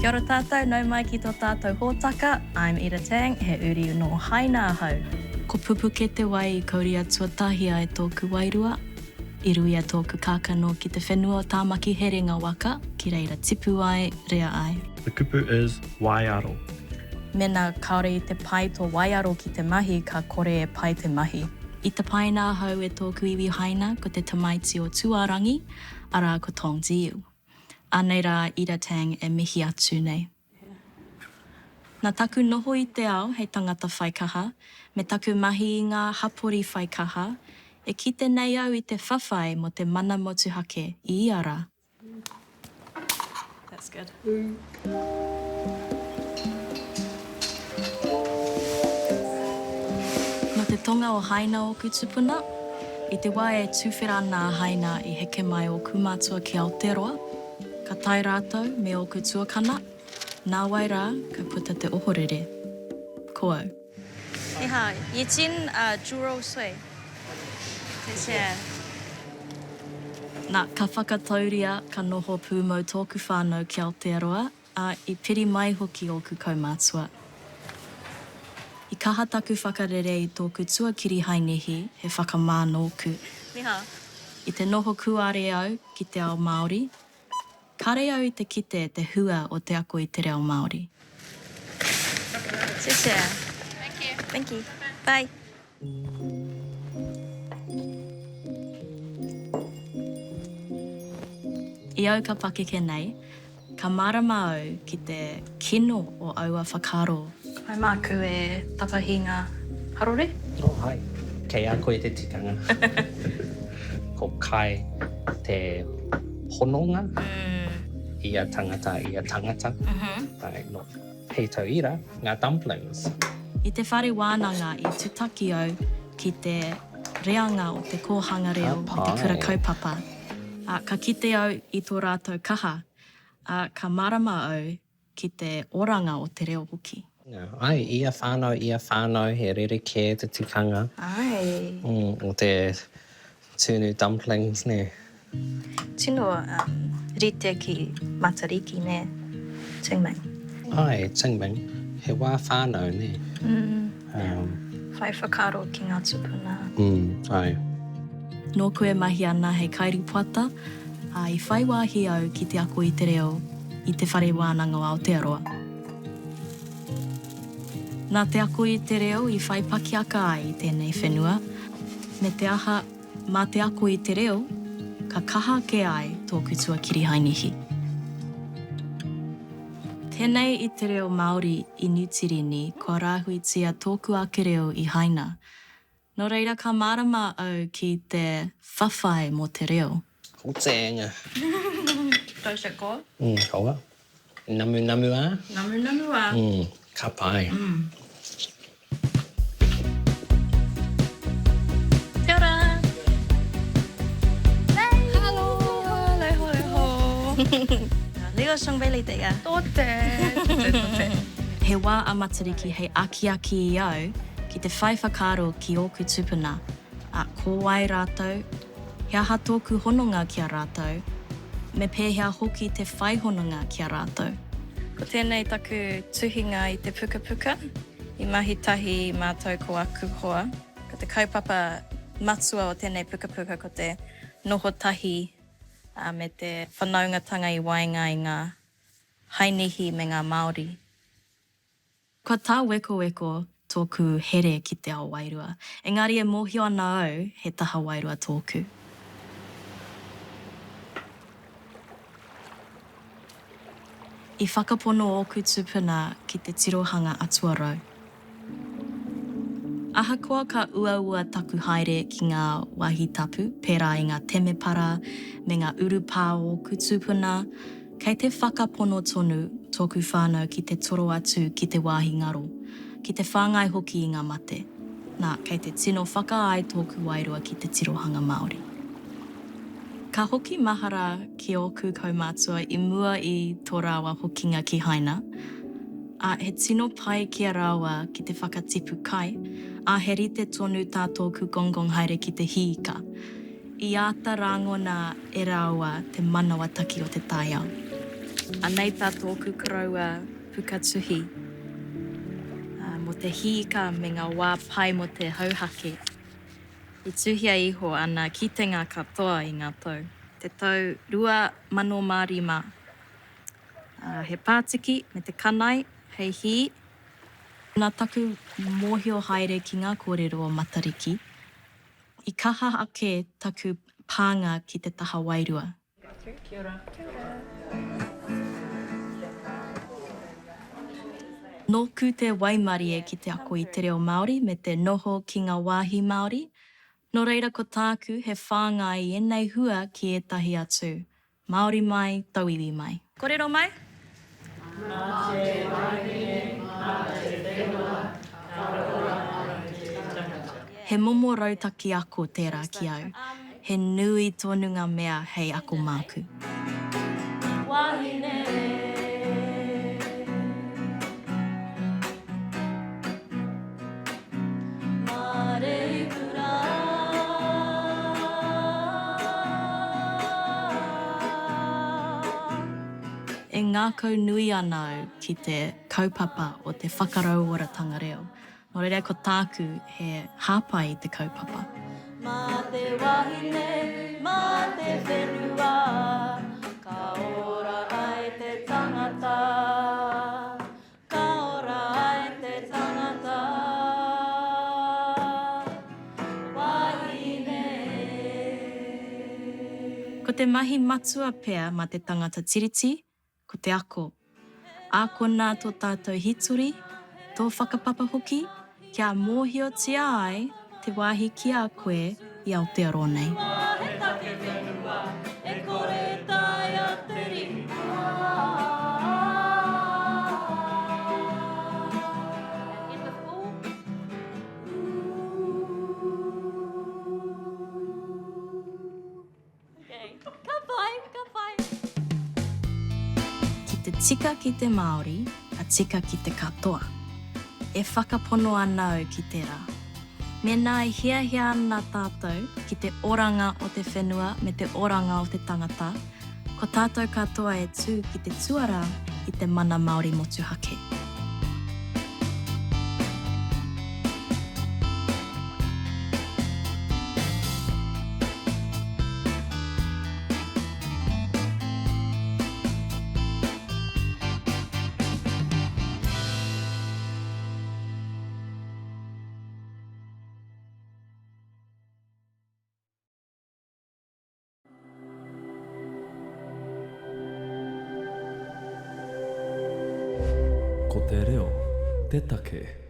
Kia ora tātou, nau mai ki tō tātou hōtaka, I'm Ida Tang, he uri nō Haina ahau. Ko pupuke te wai i kauria tuatahia e tōku wairua, i ruia tōku kākano ki te whenua o Tāmaki Herenga Waka, ki reira tipu ai, rea ai. The kupu is waiaro. Mena kāore i te pai tō waiaro ki te mahi, ka kore e pai te mahi. I tapaina ahau e tōku iwi Haina ko te tamaiti o Tuarangi, arā ko Tong Jiu. Anei rā Ida Tang e mihi atu nei. Nā taku noho i te ao hei tangata whai kaha, me taku mahi i ngā hapori whai kaha, e kite nei au i te whawhai mō te mana motuhake i ia rā. That's good. Nō te tonga o Haina ōku tupuna. I te wā e tuwhera ana a Haina i heke mai ōku mātua ki Aotearoa. Ka tae rātou me ōku tuakana, nāwai rā ka puta te ohorere. Ko au. Ni hao, yi jin zhu rou sui. Xie xie. Nā, ka whakatauria ka noho pūmau tōku whānau ki Aotearoa, ā, i piri mai hoki ōku kaumātua. I kaha taku whakarere i tōku tuakiri Hainihi, he whakamā nōku. I te noho kūare au ki te ao Māori, Kare au i te kite te hua o te ako i te reo Māori. Xie Thank you. Thank you. Bye. I au ka pakeke nei, ka mārama au ki te kino o aua whakaaro. Kai māku e tapahi ngā harore. Oh, hai. Kei a koe te tikanga. Ko kai te hononga ia tangata, ia tangata. Āe, nō, hei tauira, ngā dumplings. I te whare wānanga i tutaki au ki te reanga o te kōhanga reo me te kura kaupapa, ā, ka kite au i tō rātou kaha, ā, ka mārama au ki te oranga o te reo hoki. Āe, ia whānau, ia whānau he rerekē te tikanga o te tunu dumplings, nē. Tino rite ki Matariki, nē, Qingming. Āe, Qingming, he wā whānau, nē. Whai whakaaro ki ngā tupuna. Āe. Nōku e mahi ana hei kairipoata, ā, i whai wāhi au ki te ako i te reo i Te Whare Wānanga o Aotearoa. Nā te ako i te reo i whai pakiaka ai i tēnei whenua, me te aha, mā te ako i te reo, ka kaha ake ai tōku tuakiri Hainihi. Tēnei i te reo Māori i Niu Tireni kua rāhuitia tōku ake reo i Haina, Nō reira ka mārama au ki te whawhai mō te reo. Ko tēnga. Dosha go. Mm, kaua. Namunamu ā. Namunamu ā. Mm, ka pai. Mm. Kia ora. Hello. Hello, hello. Leo Shongbeli te ia. Tote, tote, tote. He wā a Matariki hei akiaki i au ki te whai whakaaro ki ōku tūpuna, ā, ko wai rātou, he aha tōku hononga ki a rātou, me pēhea hoki te whai hononga ki a rātou. Ko tēnei taku tuhinga i te pukapuka, i mahi tahi mātou ko aku hoa. Ko te kaupapa matua o tēnei pukapuka ko te noho tahi me te whanaungatanga i waenga i ngā Hainihi me ngā Māori. Kua tāwekoweko tōku here ki te ao wairua, engari e mōhio ana au he taha wairua tōku. I whakapono ōku tūpuna ki te tirohanga atuarau. Ahakoa ka uaua taku haere ki ngā wāhi tapu, pērā i ngā temepara me ngā urupā o ōku tūpuna, kei te whakapono tonu tōku whānau ki te toro atu ki te wāhi ngaro, ki te whāngai hoki i ngā mate. Nā, kei te tino whakaae tōku wairua ki te tirohanga Māori. Ka hoki mahara ki ōku kaumātua i mua i tō rāua hokinga ki Haina, ā, he tino pai ki a rāua ki te whakatipu kai, ā, he rite tonu tā tōku gongong haere ki te hī ika. I āta rāngona e rāua te manawataki o te taiao. Anei tā tōku koroua puka tuhi mō te hiika me ngā wā pai mō te hauhake. I tuhia iho ana kitenga katoa i ngā tau. Te tau 2005, he pātiki me te kanae hei hī. Nā taku mōhio haere ki ngā kōrero o Matariki, i kaha ake taku pānga ki te taha wairua. Kia ora. Kia ora. Nōku te waimarie ki te ako i te reo Māori me te noho ki ngā wāhi Māori, nō reira ko tāku he whāngai i ēnei hua ki ētahi atu, Māori mai, tauiwi mai. Korero mai? Mā te wahine, mā te whenua, ka ora ai te tangata. He momo rautaki ako tērā ki au. He nui tonu ngā mea hei ako māku. Wahine. E ngākau nui ana au ki te kaupapa o te whakarauoratanga reo. Nō reira ko tāku he hāpai i te kaupapa. Mā te wahine, mā te whenua, ka ora ai te tangata. Ka ora ai te tangata wahine. Ko te mahi matua pea mā te tangata Tiriti, ko te ako. Ākona tō tātou hitori, tō whakapapa hoki, kia mōhiotia ai te wāhi ki a koe i Aotearoa nei. He take whenua e kore e taea te Ki te tika ki te Māori, ka tika ki te katoa. E whakapono ana au ki tērā. Mēnā e hiahia ana tātou ki te oranga o te whenua me te oranga o te tangata, ko tātou katoa e tū ki te tuarā i te mana Māori motuhake. Ko te reo te take.